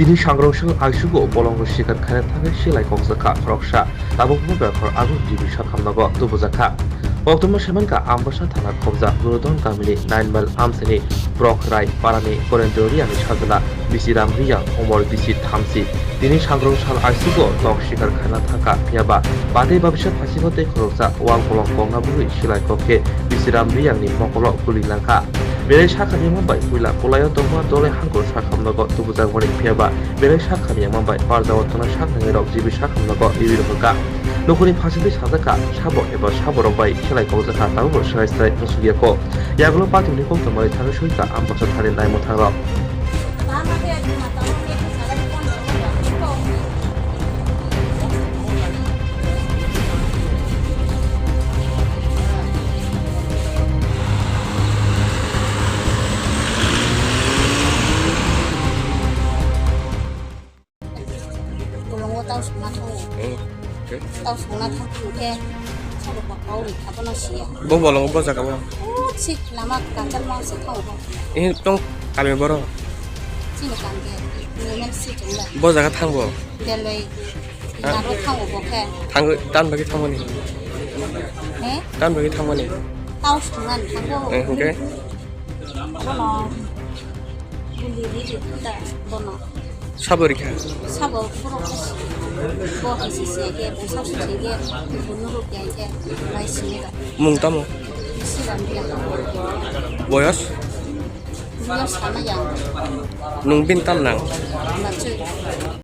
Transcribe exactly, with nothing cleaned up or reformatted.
Tini sangrong sal aisugo bolongo sikar khaina thangwi silai kokjakha khoroksa, tabukbo belkhor agun G B sakhamnogo tubujakha. Koktwma semankha Ambasa thana khobjak Gurudon kamini nine mile amchaini Prok Rai parani Gorendra Riyangni sajla bisi Ram Riyang umor bisi thamsi. Tini sangrong sal aisugo nok sikar khaina thangkha, phiyaba batwi babisa phasingo tei khoroksa wak bolong kongna bwrwi silai kok khe bisi Ram Riyangni mokolo guli nangkha. Belai sakhamya bai puila kulaio tongma dolai hangko sakhamnogo tubujakmani, phiyaba belai sakhamya bai parjao tongnai saknangirok G B sakhamnogo riwi rohorkha. Nokoni phasingtwi sajakha, sabo eba saborok bai khelai kokjakha, tabukbo swrai swrai musukyakho. Yagulo party ni koktwmani thangwi suikha Ambasa thani naimwthangrok. Bolongo tau songna thango. Oh, okay. Tau songna thang khe sabo bakau ri kha bono siya. Bo bolongo bo jaga bo? Oh, sik lama kanjal ma se thango bo. Eh, tong kami boro? Chini kami. Ni men si chungla. Bo jaga thango? Deloi. Ha? Naro thango bo khe. Thango, tan bagi thango ni? He? Tan bagi thango ni? Tau songna ni thango. Eh, okay. Bono. Buli ri ri ta bono. Sabo rikha? Sabo borok bo hai si se ke, bo sa si se ke, bo nuru ke ke, bai si ne da. Mung tamo? Siram ke. Boyos? Boyos sama ya. Nung bin tam nang? Bachoi.